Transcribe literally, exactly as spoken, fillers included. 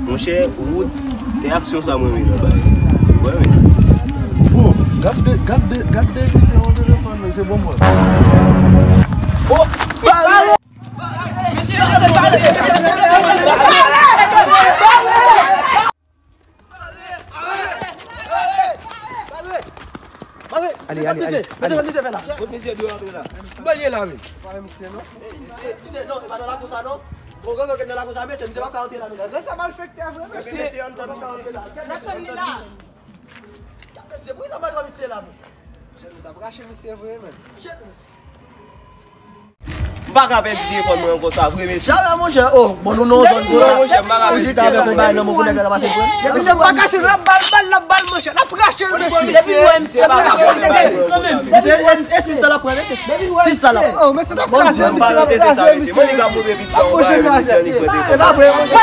Monchè, wout, e aksyon sa mwen renmen nan bagay. Mwen renmen aksyon sa. Bon, gad de, gad de, gad de misye yon telefòn, men se bon mwen. Ale, ale, ale. Mesye, mesye, mesye fè la. Kot mesye dwe rantre la? Ban l ye la, men. Pa men misye, non. Mesye, mesye, non, e pa nan lakou sa, non. Bon, grangan ki nan lakou sa, mesye, misye pa ka rantre la, mesye. Grangan sa malfektè vre, mesye. Mesye, ann tann misye. N ap tann li la. Mesye, poukisa m pa t wè misye la, men? Jèn, nou t ap rache misye vre, men. M pa ka pèdi telefòn mwen ankò sa vre mesye. Jamè monchè, oh, bon nou nan yon zòn konsa. Monchè, m pa ka pèdi telefòn mwen. Ou chita avèk yon bagay nan men w pou nèg la pase pran. Depi se pa kache l, l ap ba l, ba l, l ap ba l monchè, l ap rache l mesye. Depi nou wè misye, l ap rache l mesye. Mesye, e sis sa l ap pran mesye. Sis sa l ap pran. Oh, mesye, l ap kraze, mesye, l ap kraze, mesye. L ap monchè kraze. E pa vre, monchè.